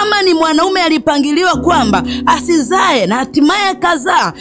Kama ni mwanaume alipangiliwa kwamba asizae na hatimaye kazaa,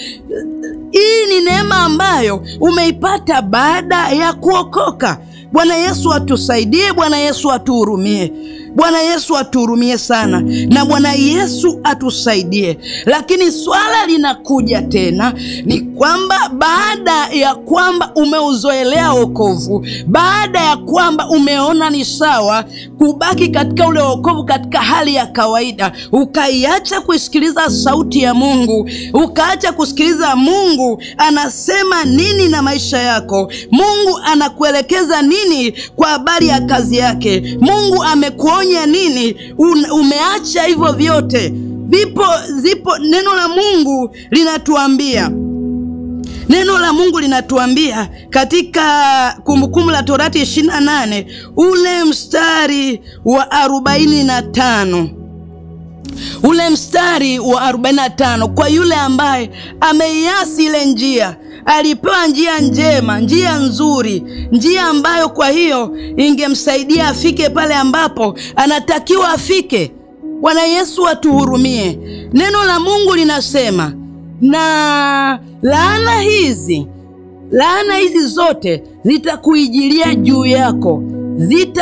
hii ni neema ambayo umeipata baada ya kuokoka. Bwana Yesu atusaidie, Bwana Yesu atuhurumie. Bwana Yesu atuhurumie sana na Bwana Yesu atusaidie. Lakini swala linakuja tena ni kwamba baada ya kwamba umeuzoelea wokovu, baada ya kwamba umeona ni sawa kubaki katika ule wokovu katika hali ya kawaida, ukaiacha kusikiliza sauti ya Mungu, ukaacha kusikiliza Mungu anasema nini na maisha yako, Mungu anakuelekeza nini kwa habari ya kazi yake, Mungu amekuonya nini, umeacha hivyo vyote. Zipo neno la Mungu linatuambia. Neno la Mungu linatuambia katika Kumbukumbu la Torati 28 ule mstari wa 45. Ule mstari wa 45, kwa yule ambaye ameiasi ile njia, alipewa njia njema, njia nzuri, njia ambayo kwa hiyo ingemsaidia afike pale ambapo anatakiwa afike. Bwana Yesu atuhurumie. Neno la Mungu linasema, na laana hizi zote zitakuijilia juu yako,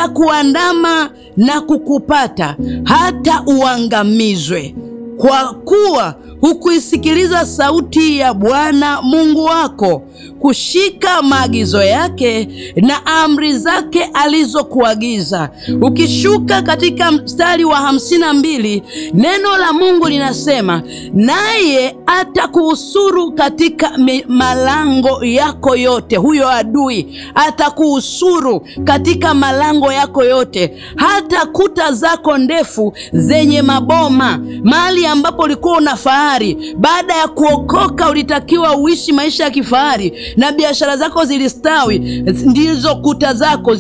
zitakuandama na kukupata hata uangamizwe, kwa kuwa hukuisikiliza sauti ya Bwana Mungu wako, kushika maagizo yake na amri zake alizokuagiza. Ukishuka katika mstari wa 52, neno la Mungu linasema, naye atakuhusuru katika malango yako yote. Huyo adui atakuhusuru katika malango yako yote, hata kuta zako ndefu zenye maboma, mahali ambapo ulikuwa una fahari. Baada ya kuokoka ulitakiwa uishi maisha ya kifahari na biashara zako zilistawi, ndizo kuta zako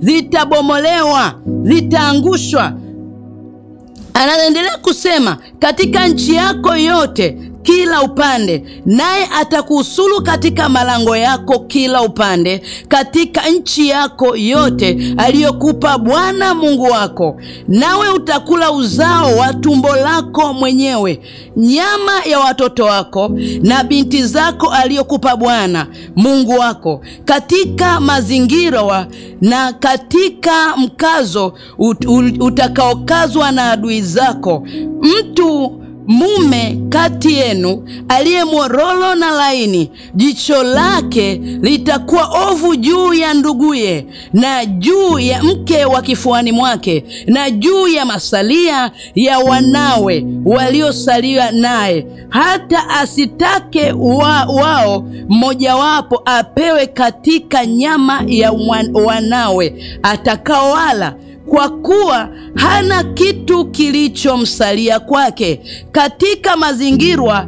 zitabomolewa, zitaangushwa. Anaendelea kusema, katika nchi yako yote kila upande, naye atakuhusuru katika malango yako kila upande, katika nchi yako yote aliyokupa Bwana Mungu wako. Nawe utakula uzao wa tumbo lako mwenyewe, nyama ya watoto wako na binti zako aliyokupa Bwana Mungu wako, katika mazingira na katika mkazo utakaokazwa na adui zako. Mtu mume kati yenu aliye morolo na laini, jicho lake litakuwa ovu juu ya nduguye, na juu ya mke wa kifuani mwake, na juu ya masalia ya wanawe waliosalia naye, hata asitake wao mmojawapo apewe katika nyama ya wanawe atakaowala, kwa kuwa hana kitu kilichomsalia kwake. Katika mazingirwa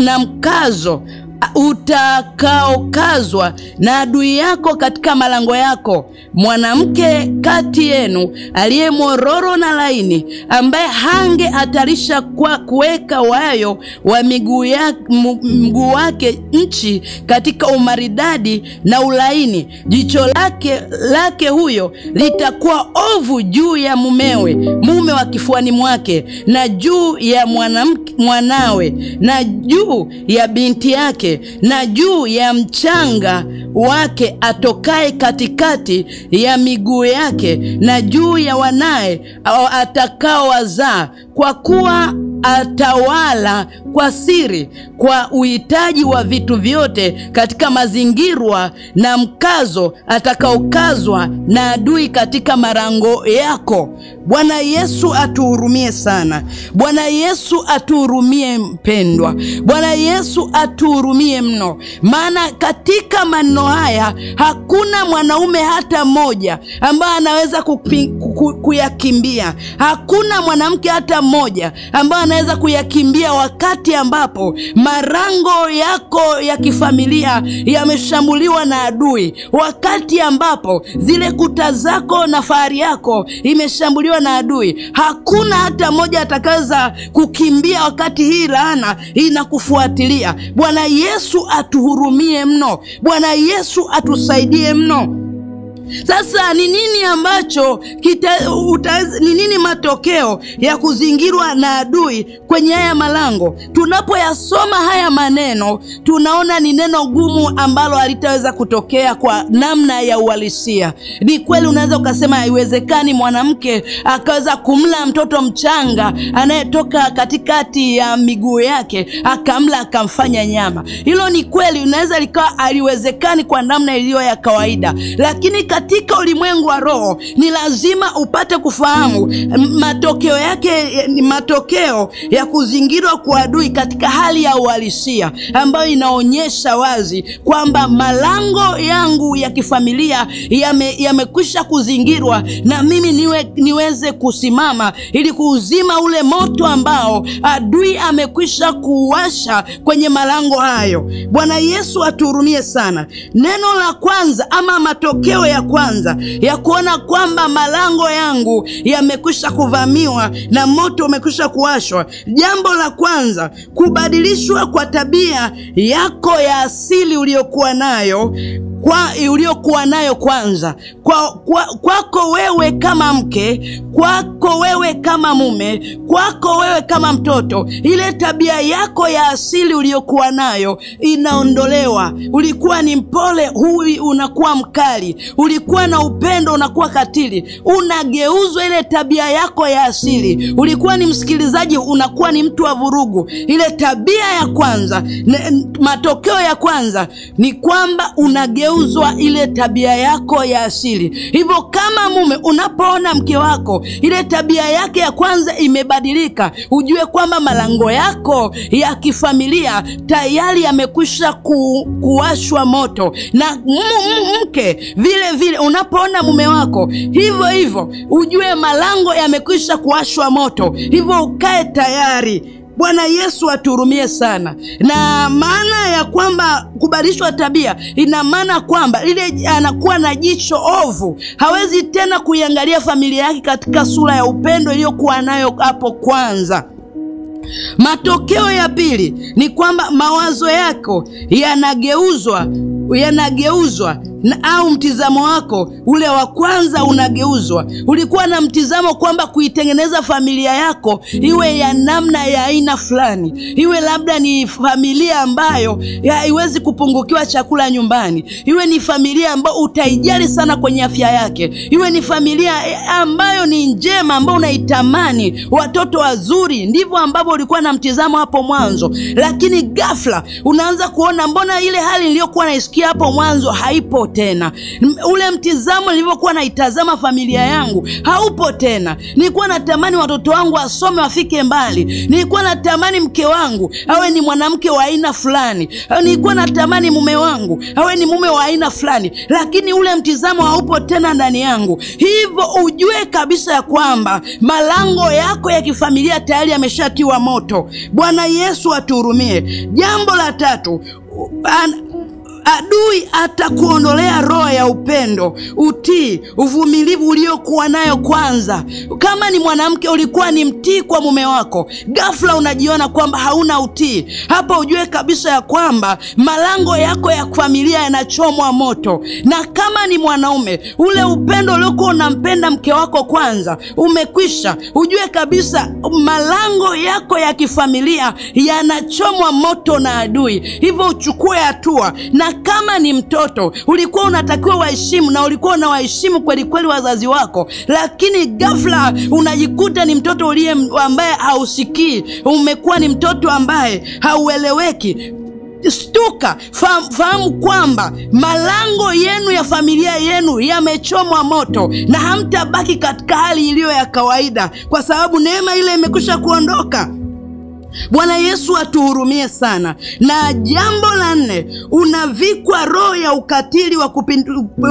na mkazo utakaokazwa na adui yako katika malango yako, mwanamke kati yenu aliye mororo na laini, ambaye hange hatarisha kwa kuweka wayo wa miguu wake nchi katika umaridadi na ulaini, jicho lake huyo litakuwa ovu juu ya mumewe, mume wa kifuani mwake, na juu ya mwanawe, na juu ya binti yake, na juu ya mchanga wake atokae katikati ya miguu yake, na juu ya wanae atakaowazaa, kwa kuwa atawala kwa siri kwa uhitaji wa vitu vyote katika mazingirwa na mkazo atakaokazwa na adui katika marango yako. Bwana Yesu atuhurumie sana. Bwana Yesu atuhurumie mpendwa. Bwana Yesu atuhurumie mno. Maana katika maneno haya hakuna mwanaume hata mmoja ambaye anaweza kuyakimbia. Hakuna mwanamke hata mmoja ambaye anaweza kuyakimbia wakati ambapo marango yako ya kifamilia yameshambuliwa na adui, wakati ambapo zile kuta zako na fahari yako imeshambuliwa na adui. Hakuna hata mmoja atakaweza kukimbia wakati hii laana inakufuatilia. Bwana Yesu atuhurumie mno. Bwana Yesu atusaidie mno. Sasa ni nini ambacho ni nini matokeo ya kuzingirwa na adui kwenye haya malango? Tunapoyasoma haya maneno tunaona ni neno gumu ambalo halitaweza kutokea kwa namna ya uhalisia. Ni kweli unaweza ukasema haiwezekani mwanamke akaweza kumla mtoto mchanga anayetoka katikati ya miguu yake, akamla akamfanya nyama. Hilo ni kweli, unaweza likawa haliwezekani kwa namna iliyo ya kawaida, lakini katika ulimwengu wa roho ni lazima upate kufahamu matokeo yake, matokeo ya kuzingirwa kwa adui katika hali ya uhalisia ambayo inaonyesha wazi kwamba malango yangu ya kifamilia yamekwisha kuzingirwa, na mimi niweze kusimama ili kuuzima ule moto ambao adui amekwisha kuwasha kwenye malango hayo. Bwana Yesu atuhurumie sana. Neno la kwanza ama matokeo ya kwanza ya kuona kwamba malango yangu yamekwisha kuvamiwa na moto umekwisha kuwashwa, jambo la kwanza, kubadilishwa kwa tabia yako ya asili uliyokuwa nayo kwanza. Kwako wewe kama mke, kwako wewe kama mume, kwako wewe kama mtoto, ile tabia yako ya asili uliyokuwa nayo inaondolewa. Ulikuwa ni mpole, huyu unakuwa mkali. Ulikuwa na upendo, unakuwa katili. Unageuzwa ile tabia yako ya asili. Ulikuwa ni msikilizaji, unakuwa ni mtu wa vurugu. Ile tabia ya kwanza, matokeo ya kwanza ni kwamba unageuzwa ile tabia yako ya asili. Hivyo kama mume unapoona mke wako ile tabia yake ya kwanza imebadilika, ujue kwamba malango yako ya kifamilia tayari yamekwisha kuwashwa moto. Na mke vile vile unapoona mume wako hivyo hivyo, ujue malango yamekwisha kuwashwa moto. Hivyo ukae tayari. Bwana Yesu atuhurumie sana. Na maana ya kwamba kubadilishwa tabia ina maana kwamba ile anakuwa na jicho ovu, hawezi tena kuiangalia familia yake katika sura ya upendo iliyokuwa nayo hapo kwanza. Matokeo ya pili ni kwamba mawazo yako yanageuzwa na au mtizamo wako ule wa kwanza unageuzwa. Ulikuwa na mtizamo kwamba kuitengeneza familia yako iwe ya namna ya aina fulani, iwe labda ni familia ambayo haiwezi kupungukiwa chakula nyumbani, iwe ni familia ambayo utaijali sana kwenye afya yake, iwe ni familia ambayo ni njema, ambayo unaitamani, watoto wazuri. Ndivyo ambavyo ulikuwa na mtizamo hapo mwanzo. Lakini ghafla unaanza kuona mbona ile hali niliyokuwa naisikia hapo mwanzo haipo tena. Ule mtizamo nilivyokuwa naitazama familia yangu haupo tena. Nilikuwa natamani watoto wangu wasome wafike mbali. Nilikuwa natamani mke wangu awe ni mwanamke wa aina fulani. Nilikuwa natamani mume wangu awe ni mume wa aina fulani. Lakini ule mtizamo haupo tena ndani yangu. Hivyo ujue kabisa ya kwamba malango yako ya kifamilia tayari yameshatiwa moto. Bwana Yesu atuhurumie. Jambo la tatu, adui atakuondolea roho ya upendo, utii, uvumilivu uliokuwa nayo kwanza. Kama ni mwanamke ulikuwa ni mtii kwa mume wako, ghafla unajiona kwamba hauna utii. Hapa ujue kabisa ya kwamba malango yako ya familia yanachomwa moto. Na kama ni mwanaume, ule upendo uliokuwa unampenda mke wako kwanza umekwisha. Ujue kabisa malango yako ya kifamilia yanachomwa moto na adui. Hivyo uchukue hatua. Na kama ni mtoto, ulikuwa unatakiwa waheshimu na ulikuwa unawaheshimu kweli kweli wazazi wako, lakini ghafla unajikuta ni mtoto uliye ambaye hausikii, umekuwa ni mtoto ambaye haueleweki. Stuka, fahamu kwamba malango yenu ya familia yenu yamechomwa moto na hamtabaki katika hali iliyo ya kawaida, kwa sababu neema ile imekwisha kuondoka. Bwana Yesu atuhurumie sana. Na jambo la nne, unavikwa roho ya ukatili wa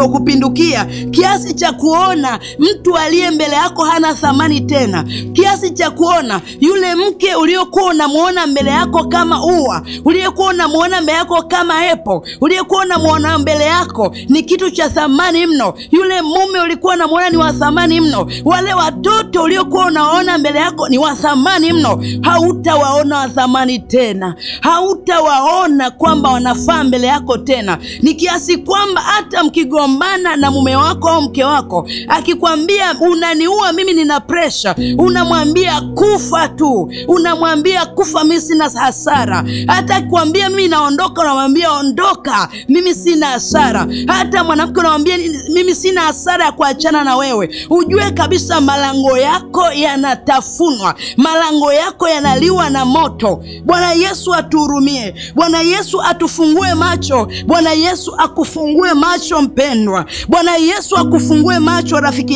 kupindukia, kiasi cha kuona mtu aliye mbele yako hana thamani tena, kiasi cha kuona yule mke uliokuwa unamuona mbele yako kama ua, uliokuwa unamuona mbele yako kama epo, uliokuwa unamuona mbele yako ni kitu cha thamani mno, yule mume ulikuwa unamuona ni wa thamani mno, wale watoto uliokuwa unaona mbele yako ni wa thamani mno, hautawaona Hautawaona wa thamani tena, hautawaona kwamba wanafaa mbele yako tena. Ni kiasi kwamba hata mkigombana na mume wako au mke wako, akikwambia unaniua mimi, nina pressure, unamwambia kufa tu, unamwambia kufa, mimi sina hasara. Hata akikwambia mimi naondoka, unamwambia ondoka, mimi sina hasara. Hata mwanamke unamwambia mimi sina hasara ya kuachana na wewe. Ujue kabisa malango yako yanatafunwa, malango yako yanaliwa na moto. Bwana Yesu atuhurumie. Bwana Yesu atufungue macho. Bwana Yesu akufungue macho mpendwa. Bwana Yesu akufungue macho rafiki.